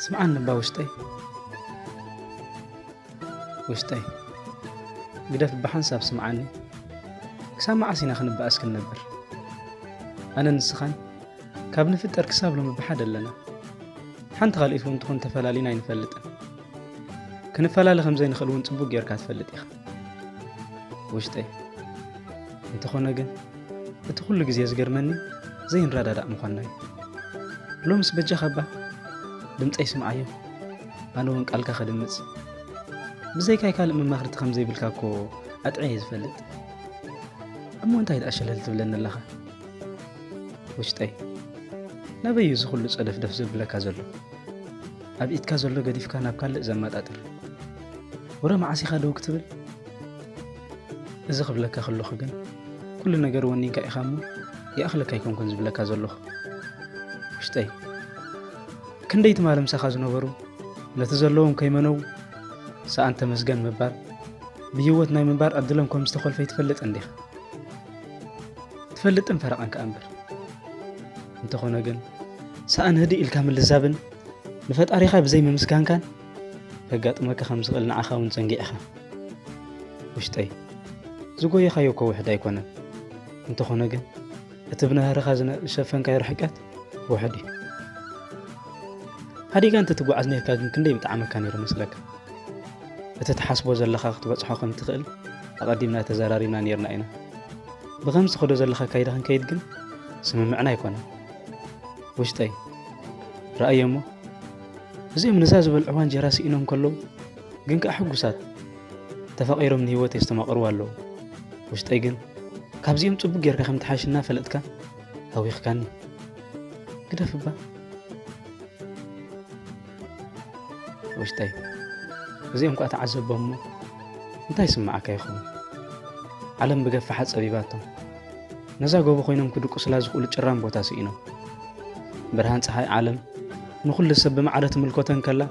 ስምዓኒ እባ ውሽጠይ፣ ውሽጠይ፣ ግደፍ እባ ሓንሳብ ስምዓኒ። ክሳብ መዓስ ኢና ክንበኣስ ክንነብር? ኣነ ንስኻን ካብ ንፍጠር ክሳብ ሎሚ ብሓደ ኣለና። ሓንቲ ካልኢት እውን ትኹን ተፈላሊና ኣይንፈልጥን። ክንፈላለ ከም ዘይንኽእል እውን ጽቡቕ ጌርካ ትፈልጥ ኢኻ ውሽጠይ። እንተኾነ ግን እቲ ኩሉ ግዜ ዝገርመኒ ዘይንረዳዳእ ምዃንና እዩ። ሎምስ በጃኻ እባ ድምፀይ ስምዓዮ፣ ኣነ እውን ቃልካ ከድምፅ። ብዘይካይ ካልእ መማኽርቲ ከም ዘይብልካ እኮ ኣጥዕየ ዝፈልጥ። እሞ እንታይ ደኣ ሸለል ትብለኒ ኣለኻ ውሽጠይ? ናበይ እዩ እዚ ኩሉ ጸደፍደፍ ዘብለካ ዘሎ? ኣብ ኢድካ ዘሎ ገዲፍካ ናብ ካልእ ዘመጣጥር ወረ መዓስ ኢኻ ደው ክትብል? እዚ ክብለካ ከለኹ ግን ኩሉ ነገር ወኒንካ ኢኻ እሞ ይኣኽለካ ኣይኮንኩን ዝብለካ ዘለኹ ውሽጠይ። ክንደይ ትማሊ ምሳኻ ዝነበሩ ነቲ ዘለዎም ከይመነው ሰኣን ተመስገን ምባል ብህይወት ናይ ምንባር ዕድሎም ከም ዝተኾልፈ ይትፈልጥ እንዲኻ? ትፈልጥን ፈረቓን ከኣ እምበር። እንተኾነ ግን ሰኣን ህድእ ኢልካ ምልዛብን ንፈጣሪኻ ብዘይ ምምስጋንካን ከጋጥመካ ከም ዝኽእል ንዓኻ እውን ዘንጊዕኻ ውሽጠይ። ዝጎየኻዮ እኮ ውሕድ ኣይኮነን። እንተኾነ ግን እቲ ብናህርኻ ዝነ-፣ ዝሸፈንካዮ ርሕቀት ውሕድ እዩ። ሃዲጋ እንተ ትጓዓዝ ነርካ ግን ክንደይ ምጠዓመካ ነይሩ መስለካ? እቲ ትሓስቦ ዘለኻ ክትበጽሖ ከም ትኽእል ኣቐዲምና ተዘራሪብና ነርና ኢና። ብኸምዚ ትኸዶ ዘለኻ ኣካይዳ ክንከይድ ግን ስምምዕና ኣይኮነን። ውሽጠይ፣ ረኣዮ እሞ፣ እዚኦም ነዛ ዝበልዕዋ እንጀራ ስኢኖም ከለዉ ግን ከኣ ሕጉሳት፣ ተፋቒሮም ንህይወት የስተማቕርዋ ኣለዉ። ውሽጠይ ግን፣ ካብዚኦም ጽቡቕ ጌርካ ከም ትሓይሽ እናፈለጥካ ሃዊኽካኒ። ግደፍ እባ። ውሽጠይ፣ እዚኦም ከኣ ተዓዘቦም እሞ እንታይ ይስምዓካ ይኸውን? ዓለም ብገፋሓ ጸቢባቶም። ነዛ ጎቦ ኮይኖም ክድቅሱላ ዝኽእሉ ጭራም ቦታ ስኢኖም። ብርሃን ጸሓይ ዓለም ንኹሉ ሰብ ብማዕረ ትምልከቶ እንከላ፣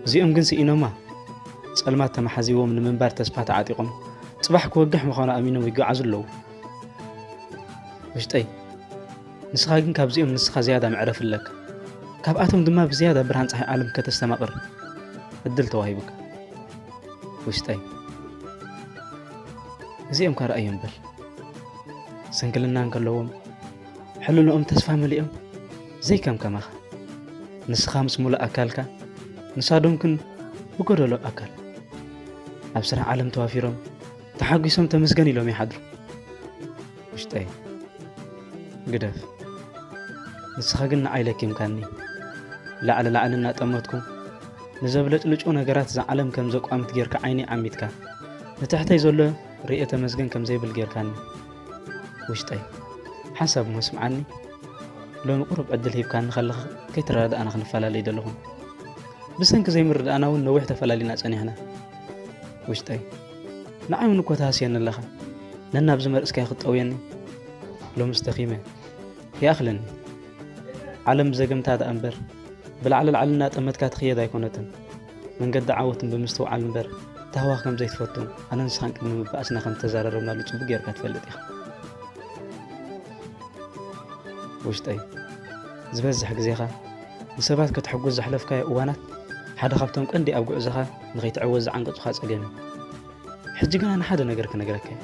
እዚኦም ግን ስኢኖማ። ጸልማት ተመሓዚዎም ንምንባር ተስፋ ተዓጢቖም፣ ጽባሕ ክወግሕ ምዃኑ ኣሚኖም ይጓዓዙ ኣለዉ። ውሽጠይ፣ ንስኻ ግን ካብዚኦም ንስኻ ዝያዳ መዕረፊ ኣለካ። ካብኣቶም ድማ ብዝያዳ ብርሃን ጸሓይ ዓለም ከተስተማቕር ዕድል ተዋሂቡካ። ውሽጠይ፣ እዚኦም ከ ረኣዮም በል። ስንክልና እንከለዎም፣ ሕልንኦም ተስፋ መሊኦም፣ ዘይከም ከማኻ። ንስኻ ምስ ሙሉእ ኣካልካ፣ ንሳዶም ግን ብጎደሎ ኣካል። ኣብ ስራሕ ዓለም ተዋፊሮም፣ ተሓጒሶም ተመስገን ኢሎም ይሓድሩ። ውሽጠይ፣ ግደፍ። ንስኻ ግን ንዓይ ለኪምካኒ። ላዕሊ ላዕሊ እናጠመትኩ፣ ንዘብለጭልጩ ነገራት እዛ ዓለም ከም ዘቋምት ጌርካ ዓይኒ ዓሚትካ፣ ንታሕተይ ዘሎ ርእየ ተመስገን ከም ዘይብል ጌርካኒ። ውሽጠይ፣ ሓንሳብ እሞ ስምዓኒ። ሎሚ ቁሩብ ዕድል ሂብካኒ ከለኻ ከይተረዳዳእና ክንፈላለ ኣይደለኹን። ብሰንኪ ዘይምርድዳእና እውን ነዊሕ ተፈላሊና ጸኒሕና። ውሽጠይ፣ ንዓይ እውን እኮ ትሃስየኒ ኣለኻ። ነናብ ዝመርጽካዮ ክትጠውየኒ። ሎምስ ደኺመ። ይኣኽለኒ። ዓለም ብዘገምታ ደኣ እምበር፣ ብላዕሊ ላዕሊ እናጠመትካ ትኽየድ ኣይኮነትን። መንገዲ ዓወትን ብምስትውዓል እምበር፣ ታህዋኽ ከም ዘይትፈቱ፣ ኣነን ንስኻን ቅድሚ ምባኣስና ከም ዝተዘራረብናሉ ጽቡቕ ጌርካ ትፈልጥ ኢኻ። ውሽጠይ፣ ዝበዝሕ ግዜኻ ንሰባት ከተሐጉስ ዘሕለፍካዮ እዋናት፣ ሓደ ካብቶም ቀንዲ ኣብ ጉዕዞኻ ንኸይትዕወት ዝዓንቀጹኻ ጸገም እዩ። ሕጂ ግና ንሓደ ነገር ክነግረካ እየ።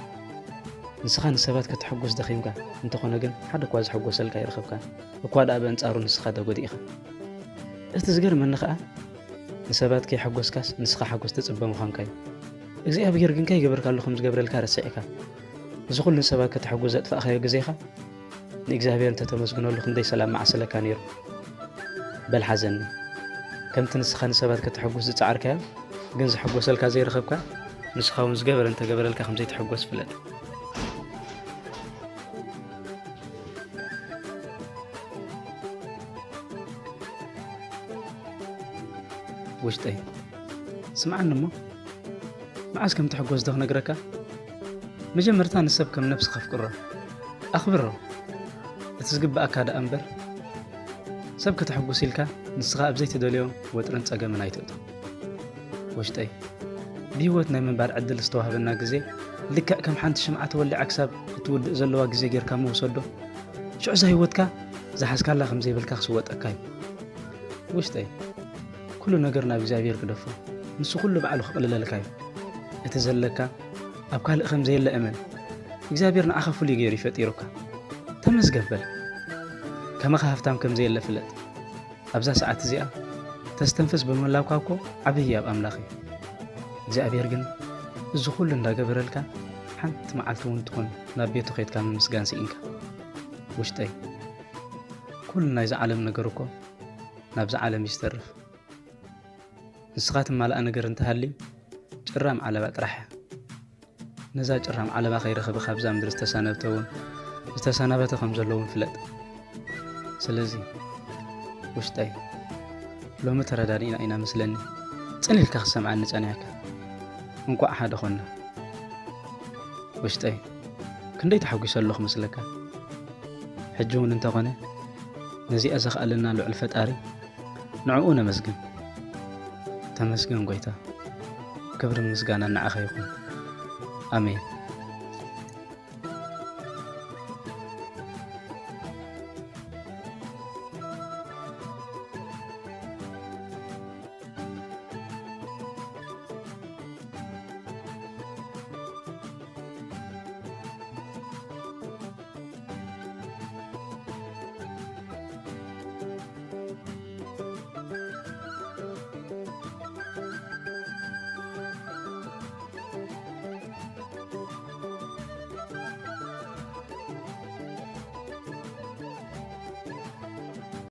ንስኻ ንሰባት ከተሐጉስ ደኺምካ፣ እንተኾነ ግን ሓደ እኳ ዘሐጎሰልካ ኣይረኸብካን። እኳ ደኣ ብኣንጻሩ ንስኻ ተጎዲእኻ። እቲ ዝገርመኒ ኸኣ፣ ንሰባት ከይሐጎስካስ ንስኻ ሓጎስ ትጽበ ምዃንካ እዩ። እግዚኣብሄር ግን ከይገበርካሉ ከም ዝገብረልካ ረሲዕካ፣ እዚ ኹሉ ንሰባት ከተሐጉስ ዘጥፋእካዮ ግዜኻ፣ ንእግዚኣብሔር እንተተመስግነሉ ክንደይ ሰላም መዓሰለካ ነይሩ። በል ሓዘኒ። ከምቲ ንስኻ ንሰባት ከተሐጉስ ዝጸዓርካዮ፣ ግን ዘሐጎሰልካ ዘይረኸብካ፣ ንስኻ እውን ዝገበረ እንተገበረልካ ከም ዘይትሕጎስ ፍለጥ። ውሽጠይ፣ ስምዓኒ እሞ፣ መዓስ ከም ትሕጎስ ዶ ክነግረካ? መጀመርታ ንሰብ ከም ነብስኻ ኣፍቅሮ፣ ኣኽብሮ። እቲ ዝግብኣካ ደኣ እምበር፣ ሰብ ከተሐጉስ ኢልካ ንስኻ ኣብ ዘይትደልዮ ወጥርን ጸገምን ኣይትእቶ። ውሽጠይ፣ ብህይወት ናይ ምንባር ዕድል ዝተዋህበና ግዜ፣ ልክዕ ከም ሓንቲ ሽምዓ ተወሊዓ ክሳብ እትውድእ ዘለዋ ግዜ ጌርካ ምውሰዶ። ሽዑ እዛ ህይወትካ ዝሓዝካላ ከም ዘይብልካ ክስወጠካ እዩ። ውሽጠይ፣ ኩሉ ነገር ናብ እግዚኣብሔር ግደፎ። ንሱ ኩሉ ባዕሉ ክቕልለልካ እዩ። እቲ ዘለካ ኣብ ካልእ ከም ዘየለ እመን። እግዚኣብሔር ንዓኻ ፍሉይ ገይሩ እዩ ፈጢሩካ። ተመስገን በል። ከማኻ ሃፍታም ከም ዘየለ ፍለጥ። ኣብዛ ሰዓት እዚኣ ተስተንፍስ ብምህላውካ እኮ ዓብዪ ኣብ ኣምላኽ እዩ። እግዚኣብሔር ግን እዚ ኩሉ እንዳገበረልካ ሓንቲ መዓልቲ እውን ትኹን ናብ ቤቱ ከይድካ ምምስጋን ስኢንካ። ውሽጠይ፣ ኩሉ ናይዚ ዓለም ነገር እኮ ናብዛ ዓለም እዩ ዝተርፍ። ንስኻ ትማልኣ ነገር እንተሃልዩ ጭራም ዓለባ ጥራሕ እያ። ነዛ ጭራም ዓለባ ከይረኸበ ካብዛ ምድሪ ዝተሳነብተ እውን ዝተሰናበተ ከም ዘሎ እውን ፍለጥ። ስለዚ ውሽጠይ፣ ሎሚ ተረዳዲእና ኢና መስለኒ። ጽን ኢልካ ክሰምዓኒ ጸኒሕካ። እንቋዕ ሓደ ኾንና። ውሽጠይ፣ ክንደይ ተሓጒሰ ኣለኹ መስለካ። ሕጂ እውን እንተኾነ ነዚኣ ዘኽኣለና ልዑል ፈጣሪ ንዕኡ ነመስግን። ተመስገን ጎይታ፣ ክብርን ምስጋናን ንዓኻ ይኹን። ኣሜን።